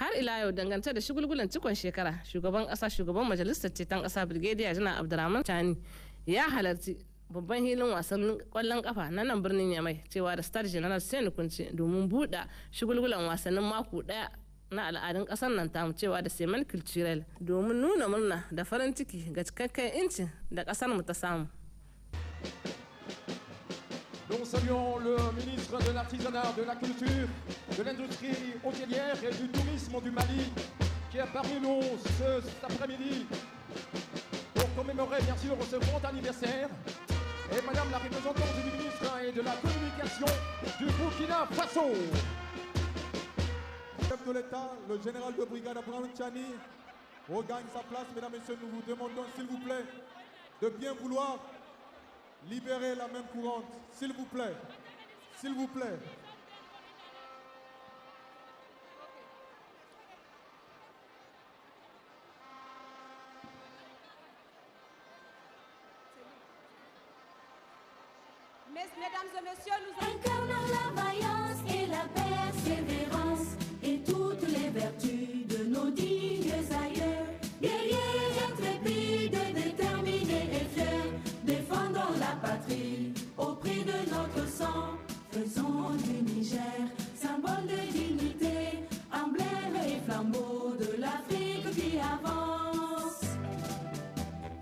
Har ila yau, dangance da shagulgulan cikon shekara, shugaban kasa, shugaban Majalisar Ceton Kasa, Brigadier Janar Abdurrahman Chani, ya halarci babban hilin wasan kwallon kafa na nan birnin Yamai, cewa da Stade General Sani Kunce, domin buɗe shagulgulan wasannin mako ɗaya na al'adun ƙasar nan tamu, cewa da Semaine Culturelle, domin nuna murna da farin ciki ga cikakken incin da ƙasar mu ta samu. Nous saluons le ministre de l'Artisanat, de la Culture, de l'Industrie hôtelière et du Tourisme du Mali qui est parmi nous cet après-midi pour commémorer bien sûr ce grand anniversaire. Et Madame la représentante du ministre et de la Communication du Burkina Faso. Chef de l'État, le général de brigade Abdourahamane Tiani, regagne sa place. Mesdames, Messieurs, nous vous demandons, s'il vous plaît, de bien vouloir libérer la main courante. S'il vous plaît. S'il vous plaît. Mesdames et messieurs, nous incarnons la vaillance et la persévérance et toutes les vertus de nos dignes aïeux. Guerriers intrépides, déterminés et fiers, défendons la patrie au prix de notre sang. Faisons du Niger symbole de dignité, emblème et flambeau de l'Afrique qui avance.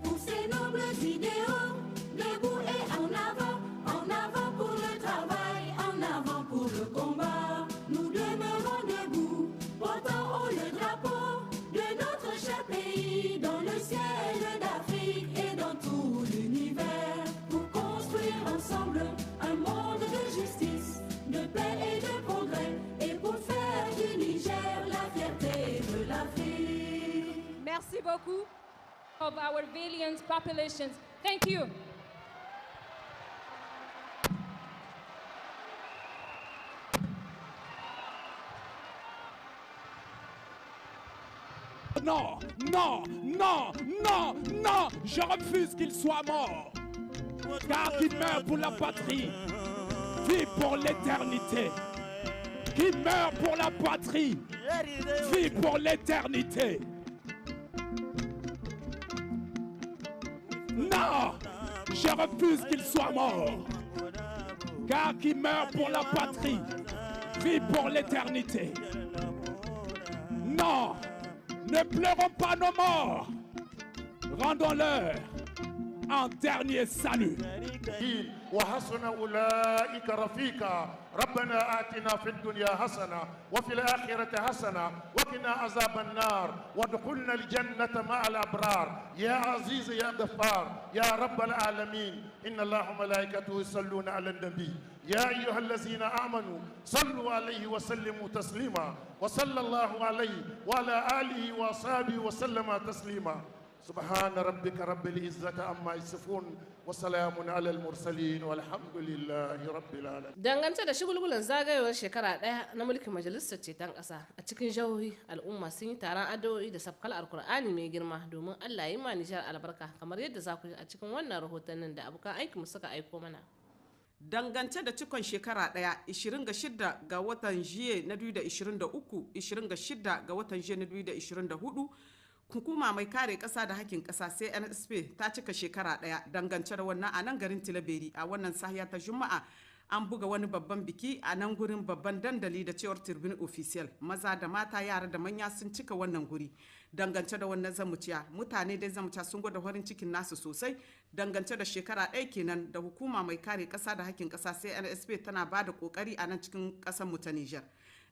Pour ces nobles idéaux, debout et en avant pour le travail, en avant pour le combat. Nous demeurons debout, portant haut le drapeau de notre cher pays, dans le ciel d'Afrique et dans tout l'univers, pour construire ensemble un monde de justice, de paix et de progrès, et pour faire du Niger la fierté de l'Afrique. Merci beaucoup of our valiant populations. Thank you. Non, non, non, non, non, je refuse qu'il soit mort. Car qui meurt pour la patrie vit pour l'éternité. Qui meurt pour la patrie vit pour l'éternité. Non, je refuse qu'il soit mort. Car qui meurt pour la patrie vit pour l'éternité. Non, ne pleurons pas nos morts. Rendons-leur un dernier salut. وحسن أولئك رفيقا. ربنا آتنا في الدنيا حسنة وفي الآخرة حسنة وقنا عذاب النار وادخلنا الجنة مع الأبرار يا عزيز يا غفار يا رب العالمين. إن الله وملائكته يصلون على النبي يا أيها الذين آمنوا صلوا عليه وسلموا تسليما. وصلى الله عليه وعلى آله وأصحابه وسلم تسليما. سبحان ربك رب العزة عما يصفون وسلام على المرسلين والحمد لله رب العالمين. Dangance da shagulgulan zagayowar shekara ɗaya na mulkin Majalisar Ceton Ƙasa, a cikin jihohi al'umma sun yi taron addu'o'i da sabkal Alkur'ani mai girma domin Allah yi ma Nijar albarka, kamar yadda za ku ji a cikin wannan rahotannin da abokan aikinmu suka aiko mana. Dangance da cikon shekara ɗaya, 26 ga watan juillet na 2023, 26 ga watan juillet na 2024, hukuma mai kare ƙasa da hakkin ƙasa CNSP ta cika shekara ɗaya. Dangance da wannan, a nan garin Tilaberi, a wannan sahiya ta Juma'a, an buga wani babban biki a nan gurin babban dandali da cewar Tribune Officielle. Maza da mata, yara da manya sun cika wannan guri. Dangance da wannan zamuciya, mutane dai zamuciya sun gwada farin cikin nasu sosai dangance da shekara ɗaya kenan da hukuma mai kare ƙasa da hakkin ƙasa CNSP tana ba da ƙoƙari a nan cikin ƙasar mu ta Niger,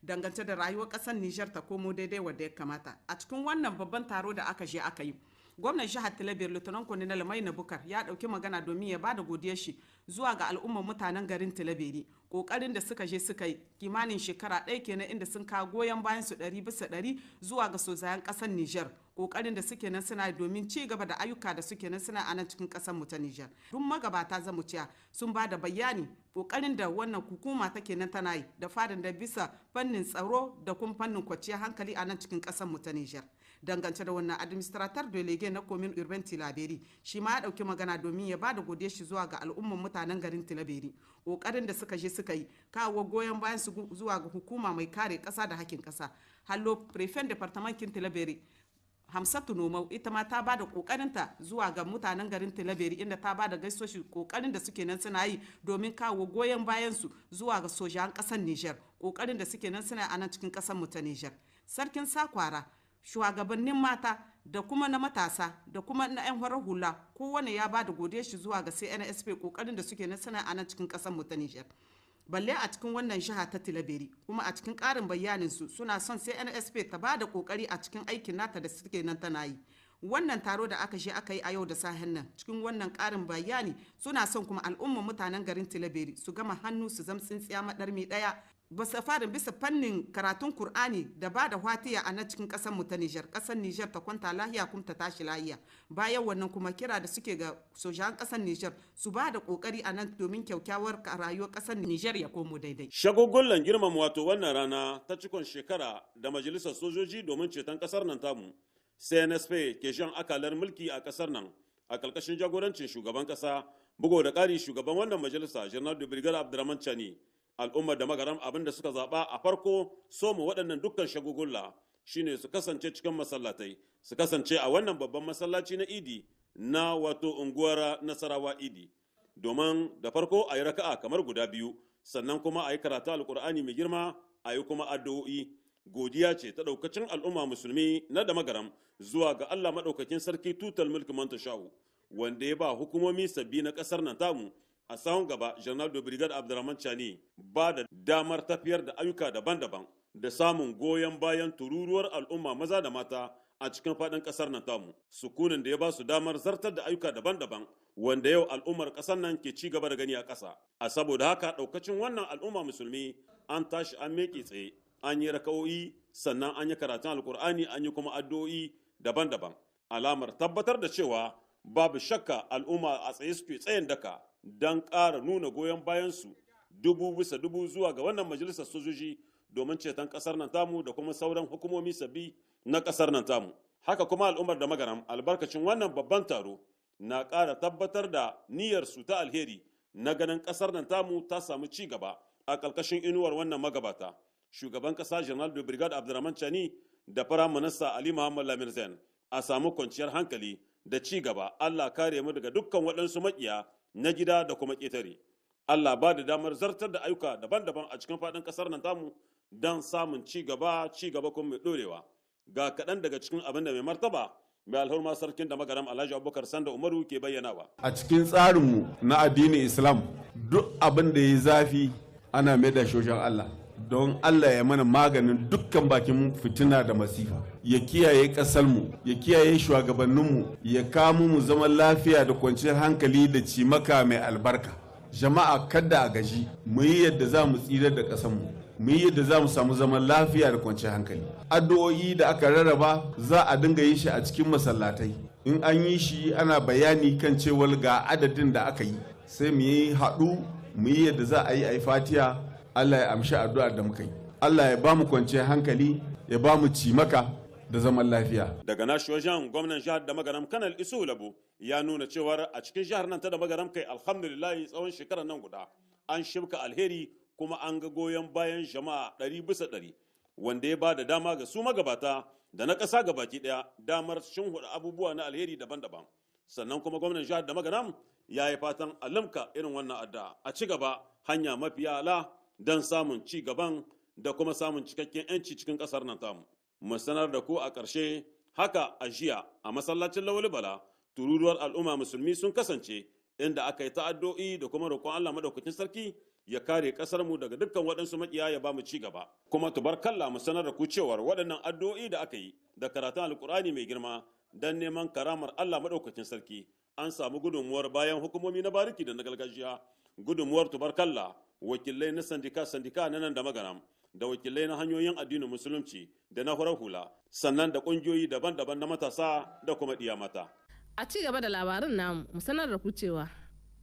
dangance da rayuwar ƙasar Niger ta komo daidai wadda ya kamata. A cikin wannan babban taro da aka je aka yi, gwamnan jihar Tilaberi, Lieutenant Colonel Maina Bukar, ya ɗauki magana domin ya bada godiyar shi zuwa ga al'ummar mutanen garin Tilaberi, kokarin da suka je suka yi kimanin shekara ɗaya kenan, inda sun kawo goyon bayan su 100% zuwa ga sozayen ƙasar Niger, kokarin da suke nan suna domin ci gaba da ayyuka da suke nan suna a nan cikin ƙasar mu ta Niger. Duk magabata zamuciya sun ba da bayani kokarin da wannan hukuma take nan tana yi da fadin da bisa fannin tsaro da kuma fannin kwanciyar hankali a nan cikin ƙasar mu ta Niger. Dangance da wannan, administrateur délégué na commune urbaine Tilaberi shi ma ya dauki magana domin ya bada godiya shi zuwa ga al'umman mutanen garin Tilaberi, kokarin da suka je suka yi kawo goyon bayan su zuwa ga hukuma mai kare kasa da hakkin kasa. Hallo, préfet département kin Tilaberi, Hamsatu Nomau, ita ma ta bada kokarinta zuwa ga mutanen garin Tilaberi, inda ta bada gaisoshi kokarin da suke nan suna yi domin kawo goyon bayan su zuwa ga sojan kasar Niger, kokarin da suke nan suna a nan cikin kasar mu ta Niger. Sarkin Sakwara, shugabannin mata da kuma na matasa da kuma na 'yan farar hula, kowane ya ba da godiya shi zuwa ga CNSP, kokarin da suke na sana a nan cikin kasar mu ta Niger, balle a cikin wannan jiha ta Tilaberi. Kuma a cikin karin bayanin su, suna son CNSP ta ba da kokari a cikin aikin nata da suke nan tana yi. Wannan taro da aka je aka yi a yau da sahen nan, cikin wannan karin bayani, suna son kuma al'umman mutanen garin Tilaberi su gama hannu su zam tsintsiya madarmi daya, basa farin bisa fannin karatun Kur'ani da ba da hwatiya a nan cikin kasar mu ta Nijar, kasar Nijar ta kwanta lahiya kuma ta tashi lahiya. Bayan wannan kuma, kira da suke ga sojan kasar Nijar su ba da kokari a nan domin kyaukyawar rayuwar kasar Nijar ya komo daidai. Shagulgullan girmama wato wannan rana ta cikon shekara da majalisar sojoji domin ceton kasar nan tamu CNSP ke shan akalar mulki a kasar nan a ƙarƙashin jagorancin shugaban kasa, bugu da ƙari shugaban wannan majalisa, General de Brigade Abdurrahman Chani, al'ummar da magaram abin da suka zaɓa a farko soma waɗannan dukkan shagugulla shine su kasance cikin masallatai, su kasance a wannan babban masallaci na Idi na wato unguwar Nasarawa Idi, domin da farko a yi raka'a kamar guda biyu, sannan kuma a yi karatu Alkur'ani mai girma, a yi kuma addu'o'i. Godiya ce ta ɗaukacin al'umma musulmi na da magaram zuwa ga Allah maɗaukakin sarki tutal mulki man sha'u, wanda ya ba hukumomi sabbi na ƙasar nan tamu, a sahun gaba General de Brigade Abdurrahman Chani, ba da damar tafiyar da ayyuka daban-daban da samun goyon bayan tururuwar al'umma maza da mata a cikin faɗin ƙasar nan tamu, sukunin da ya ba su damar zartar da ayyuka daban-daban wanda yau al'ummar ƙasar nan ke ci gaba da gani a ƙasa. A saboda haka, ɗaukacin wannan al'umma musulmi an tashi an miƙe tsaye, an yi raka'o'i, sannan an yi karatun Alkur'ani, an yi kuma addu'o'i daban-daban, alamar tabbatar da cewa babu shakka al'umma a tsaye suke tsayin daka don ƙara nuna goyon bayansu dubu bisa dubu zuwa ga wannan majalisar sojoji domin ceton ƙasar nan tamu da kuma sauran hukumomi sabbi na ƙasar nan tamu. Haka kuma al'ummar da magaram, albarkacin wannan babban taro, na ƙara tabbatar da niyyarsu ta alheri na ganin ƙasar nan tamu ta samu ci gaba a ƙarƙashin inuwar wannan magabata, shugaban ƙasa General de Brigade Abdurrahman Chani da Fira Minista Ali Muhammad Lamine Zeine, a samu kwanciyar hankali da ci gaba. Allah kare mu daga dukkan waɗansu maƙiya na gida da kuma ƙetare. Allah ba da damar zartar da ayyuka daban-daban a cikin faɗin ƙasar nan tamu don samun ci gaba, ci gaba kuma mai ɗorewa. Ga kaɗan daga cikin abin da mai martaba mai alhurma sarkin da magaram, Alhaji Abubakar Sanda Umaru, ke bayyanawa. A cikin tsarinmu na addinin Islam, duk abin da ya zafi ana mai da shoshen Allah, don Allah ya mana maganin dukkan bakin fitina da masifa, ya kiyaye ƙasarmu, ya kiyaye shugabanninmu, ya kamo mu zaman lafiya da kwanciyar hankali da cimaka mai albarka. Jama'a, kada a gaji, mu yi yadda za mu tsira da ƙasarmu, mu yi yadda za mu samu zaman lafiya da kwanciyar hankali. Addu'o'i da aka rarraba za a dinga yin shi a cikin masallatai. In an yi shi, ana bayani kan cewar ga adadin da aka yi, sai mu yi haɗu mu yi yadda za a yi, a yi fatiya, Allah ya amshi addu'ar da muka yi. Allah ya ba mu kwanciyar hankali, ya ba mu cimaka da zaman lafiya. Daga nashi wajen, gwamnan jihar da magaram, Kanal Isu Labo, ya nuna cewar a cikin jihar nan ta da magaram, kai alhamdulillah, tsawon shekarar nan guda an shibka alheri kuma an ga goyon bayan jama'a 100%, wanda ya ba da dama ga su magabata da na ƙasa gabaki ɗaya damar shinhuda abubuwa na alheri daban-daban. Sannan kuma gwamnan jihar da magaram ya yi fatan alamka irin wannan addu'a a ci gaba hanya mafiya ala don samun ci gaban da kuma samun cikakken 'yanci cikin ƙasar nan tamu. Mu sanar da ku a ƙarshe haka, a jiya a masallacin Lawali Bala, tururuwar al'umma musulmi sun kasance, inda aka yi ta'addo'i da kuma roƙon Allah madaukakin sarki ya kare ƙasar mu daga dukkan waɗansu makiya, ya ba mu ci gaba. Kuma tubarkalla, mu sanar da ku cewar waɗannan addu'o'i da aka yi da karatun Alkur'ani mai girma don neman karamar Allah madaukakin sarki, an samu gudunmuwar bayan hukumomi na bariki da na gargajiya, gudunmuwar tubarkalla wakilai na sandika sandika na nan da magaram, da wakilai na hanyoyin addinin musulunci da na farar hula, sannan da ƙungiyoyi daban-daban na matasa da kuma ɗiya mata. A ci gaba da labarin namu, mu sanar da ku cewa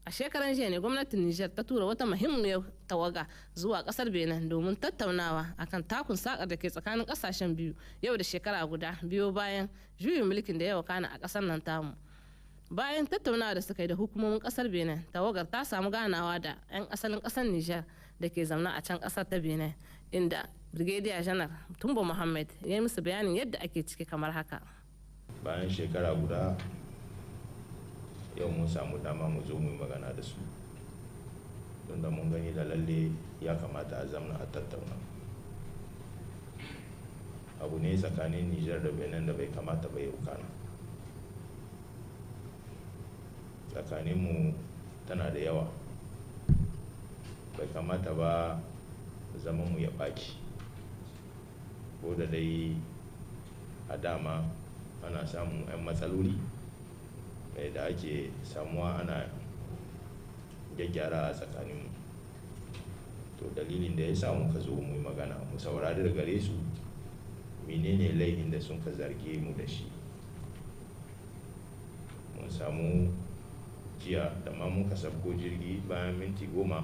A shekaran jiya ne gwamnatin Nijar ta tura wata muhimmiyar tawaga zuwa kasar Benin domin tattaunawa akan takun sakar da ke tsakanin kasashen biyu yau da shekara guda, biyo bayan juyin mulkin da ya wakana a kasar nan tamu. Bayan tattaunawa da suka yi da hukumomin kasar Benin, tawagar ta samu ganawa da 'yan asalin kasar Nijar da ke zamna a can kasar ta Benin, inda Brigadier Janar Tumbo Muhammad ya yi musu bayanin yadda ake ciki kamar haka. Bayan shekara guda, yau mun samu dama mu zo mu yi magana da su, don da mun gani da lalle ya kamata a zamna a tattauna. Abu ne tsakanin Nijar da Benin da bai kamata ba yau kana tsakaninmu tana da yawa, bai kamata ba mu ya ɓaci. Ko da dai a dama ana samun 'yan matsaloli da ake samuwa, ana gyaggyara a tsakaninmu. To, dalilin da ya sa muka zo mu yi magana, mu saurari da gare su menene laifin da sun ka zarge mu da shi. Mun samu jiya da ma muka sabko jirgi, bayan minti 10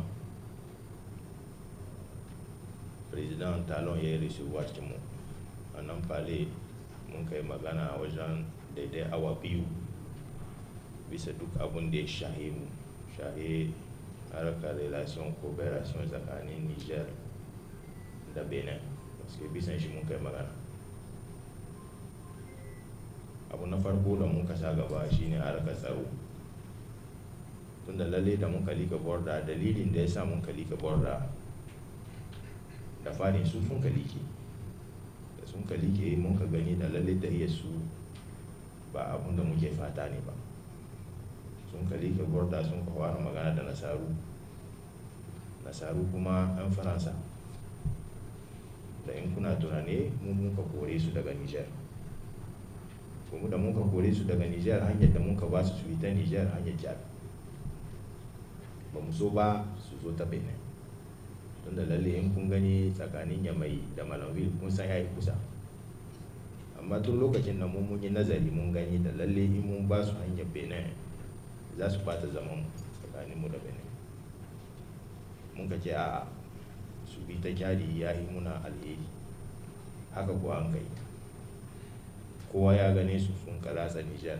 Président Talon ya yi recevoir mu a nan Palais. Mun kai magana wajen daidai awa 2 bisa duk abun da ya shahe mu, shahe harkar relation, coopération tsakanin Niger da Benin, parce bisan shi mun kai magana. Abu na farko da mun sa gaba shine harkar tsaro, tunda lalle da muka lika borda, dalilin da ya sa muka lika borda da farin, su sun ka like da sun ka like, mun ka gani da lalle da iya su ba abun da muke fata ne ba. Sun ka like borda, sun ka fara magana da Nasaru, Nasaru kuma 'yan Faransa da in kuna tunane mu muka kore su daga Niger. Kuma da muka kore su daga Niger, hanyar da muka ba su su yi ta Niger, hanyar Chad, ba mu so ba su zo ta Benin, tunda lalle in kun gani tsakanin Yamai da Malanville, kun san yayi kusa. Amma tun lokacin nan mun yi nazari, mun gani da lalle in mun ba su hanyar Benin za su bata zaman tsakanin mu da Benin. Mun ka ce a'a, su bi ta Chadi ya yi muna alheri. Haka kuwa an kai, kowa ya gane su sun karatsa Nijar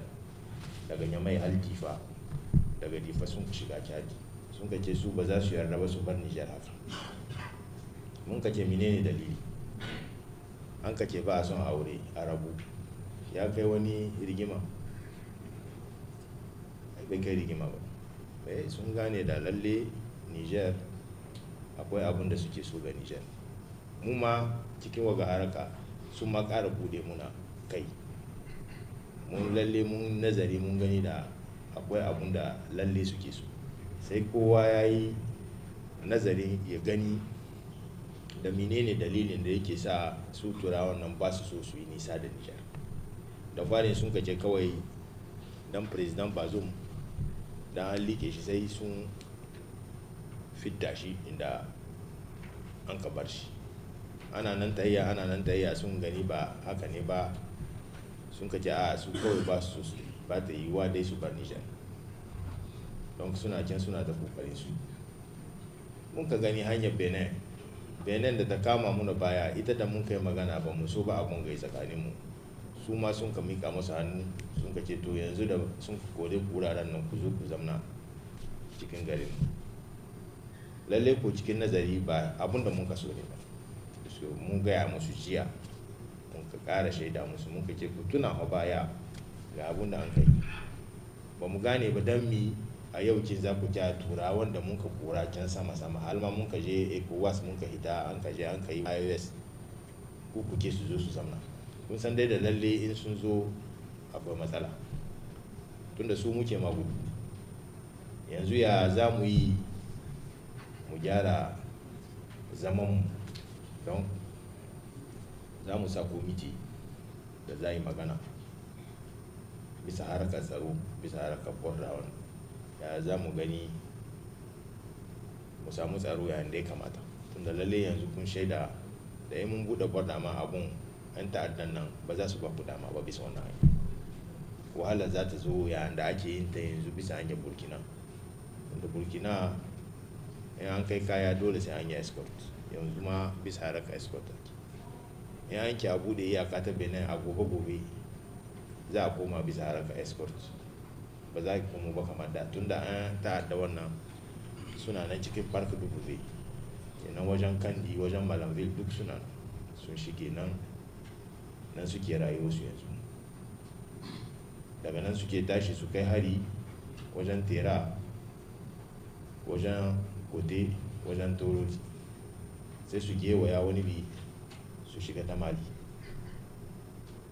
daga Nyamai har Difa, daga Difa sun shiga Chadi. Sun ka ce su ba za su yarda ba su bar Nijar haka. Mun ka ce menene dalili? An ka ce ba a son aure a rabu. Ya kai wani rigima? Bai kai rigima ba. Sun gane da lalle Nijar akwai abin da suke so ga Nijar. Mu ma cikin waga haraka sun ma ƙara bude muna kai. Mun lalle mun nazari, mun gani da akwai abun da lalle suke so. Sai kowa ya yi nazari ya gani da menene dalilin da yake sa su Turawan nan ba su so su yi nisa da Nijar. Da farin sun kace kawai dan Président Bazoum dan an like shi sai sun fidda shi inda an ka bar shi. Ana nan tayya, ana nan tayya, sun gani ba haka ne ba. Sun kace a su kawai ba su so, ba ta yiwuwa dai su bar Nijar. Don suna can suna ta kokarin su. Mun ka gani hanyar Benin, Benin da ta kama muna baya, ita da mun kai magana ba mu so ba abun gai tsakanin mu, su ma sun ka mika musu hannu, sun ka ce to yanzu da sun ka kore wuraren nan, ku zo ku zamna cikin garin. Lalle ko cikin nazari ba abun da mun ka so ne ba. So mun gaya musu jiya, mun ka ƙara shaida musu, mun ka ce ku tuna fa baya ga abun da an kai. Ba mu gane ba dan mi a yau kin za ku ja Turawan da mun ka kora can sama sama, har ma mun ka je ECOWAS, mun ka hita, an ka je an ka yi IOS, ku kuke su zo su zamna. Kun san dai da lalle in sun zo akwai matsala, tunda su muke magudu. Yanzu ya za mu yi mu gyara zaman? Don za mu sa komiti da za yi magana bisa harkar tsaro, bisa harkar border, ya za mu gani mu samu tsaro yayin da ya kamata, tunda lalle yanzu kun shaida da in mun buɗe border ma, abun 'yan ta'addan nan ba za su ba ku dama ba bisa wannan hanya. Wahala za ta zo yayin da ake yin ta yanzu bisa hanyar Burkina. Da Burkina in an kai kaya dole sai an yi escort, yanzu ma bisa haraka escort ake. In an ki a bude iyaka ta Benin, a gobe gobe za a koma bisa haraka escort, ba za a komo ba kamar da, tunda an ta'adda wannan suna nan cikin Parc W kenan, wajen Kandi, wajen Malanville, duk suna sun shige nan, nan suke rayuwarsu yanzu. Daga nan suke tashi su kai hari wajen Tera, wajen Kote, wajen Torodi, sai su gewaya wani bi su shiga ta Mali.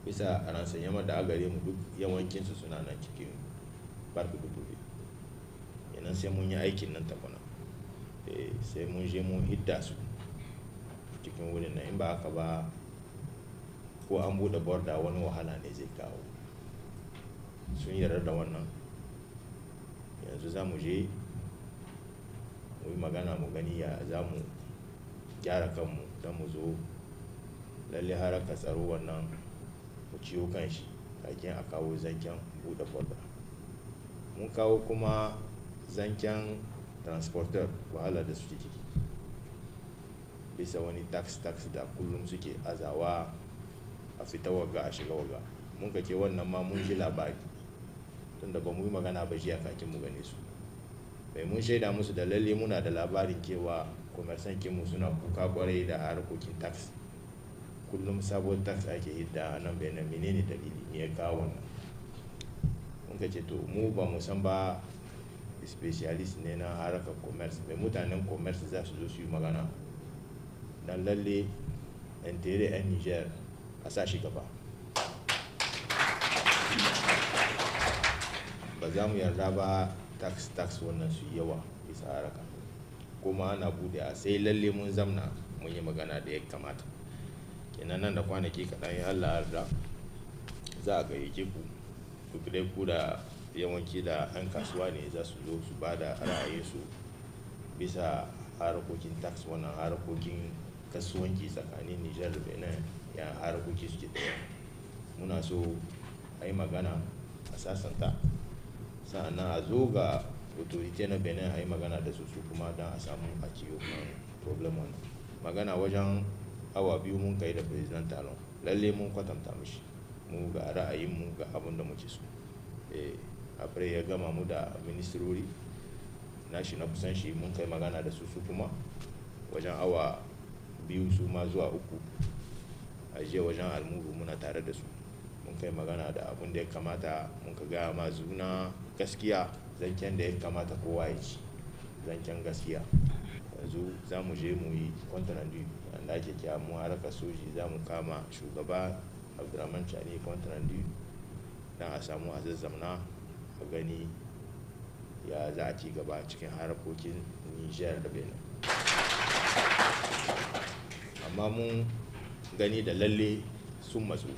Bisa a renseignement da gare mu, duk yawancinsu suna nan cikin Parc W. Kenan sai mun yi aikin nan takwana, sai mun je mun hidda su cikin wurin nan. In ba haka ba, ko an buɗe borda, wani wahala ne zai kawo. Sun yarda da wannan. Yanzu za mu je mu yi magana, mu gani ya za mu gyara kanmu don mu zo lalle haraka tsaro wannan mu ciyo kan shi kakin a kawo zancen buɗe borda. Mun kawo kuma zancen transporteur, wahala da suke ciki bisa wani tax tax da kullum suke azawa, a fita waga a shiga waga. Mun ka ce wannan ma mun ji labari, tunda ba mu yi magana ba jiya kakin mu gane su. Mai mun shaida musu da lalle muna da labarin cewa commerçant kinmu suna kuka kwarai da harkokin tax, kullum sabon tax ake hidda nan Benin, menene dalili, me ya kawo wannan? Mun ka ce to mu ba mu san ba, specialist ne na harkar commerce, mai mutanen commerce za su zo su yi magana dan lalle intérêt 'yan Niger a sa shi gaba. Ba za mu yarda ba tax tax wannan su yawa bisa haraka, kuma ana bude a sai lalle mun zamna mun yi magana da ya kamata. Kenan nan da kwanaki kaɗan, ya Allah yarda, za a gayyace ku duk dai, ku da yawanci da 'yan kasuwa ne za su zo su ba da ra'ayinsu bisa harkokin tax wannan, harkokin kasuwanci tsakanin Nijar da Benin, ya harkoki suke tafiya. Muna so a yi magana a sasanta, sa'annan a zo ga autorité na Benin a yi magana da su, su kuma don a samu a ciyo kan problem wannan. Magana wajen awa 2 mun kai da President Talon. Lalle mun kwatanta mishi mu ga ra'ayinmu, ga abin da muke so. Après ya gama mu da ministrori nashi na kusan shi, mun kai magana da su, su kuma wajen awa 2 su ma zuwa 3. A jiya wajen almuru muna tare da su, mun kai magana da abin da ya kamata, mun ka gaya ma juna gaskiya, zancen da ya kamata kowa ya ci, zancen gaskiya. Yanzu za mu je mu yi compte rendu da ake kira mu harkar soji, za mu kama shugaba Abdurrahman Chani compte rendu don a samu a zazzamna a gani ya za a ci gaba cikin harkokin Niger da Benin. Amma mun gani da lalle sun matsu,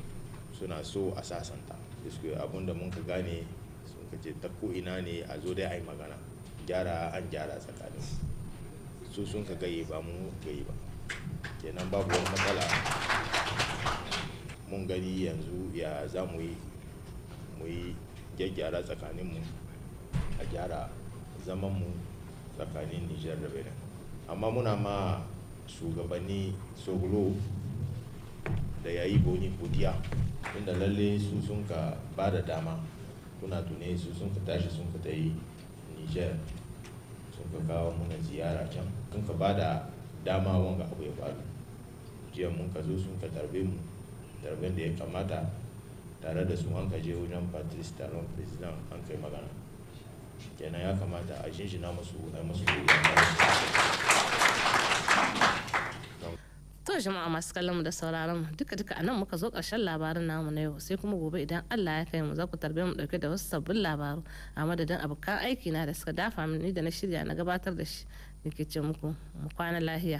suna so a sasanta. Abin da mun ka gane, sun ka ce ta ko'ina ne a zo dai a yi magana, gyara an gyara tsakanin su. Sun ka gaye ba mu gaye ba, kenan babu wani matsala. Mun gani yanzu ya za mu yi mu yi gyaggyara tsakaninmu, a gyara zamanmu tsakanin Nijar da Benin. Amma muna ma shugabanni Soglo da Yayi Boni godiya, inda lalle su sun ka ba da dama. Kuna tune su sun ka tashi sun ka tayi Niger, sun ka kawo muna ziyara can, sun ka ba da dama wanga abu ya faru. Jiya mun ka zo, sun ka tarbe mu tarben da ya kamata. Tare da su an ka je wajen Patrice Talon, president, an kai magana. Kenan ya kamata a shinshina musu, a musu godiya. To jama'a masu kallon mu da sauraron mu, duka duka anan muka zo karshen labarin namu na yau, sai kuma gobe idan Allah ya kai mu za ku tarbe mu dauke da wasu sabbin labaru. A madadin abokan aiki na da suka dafa mini da na shirya na gabatar da shi, nake ce muku mu kwana lahiya.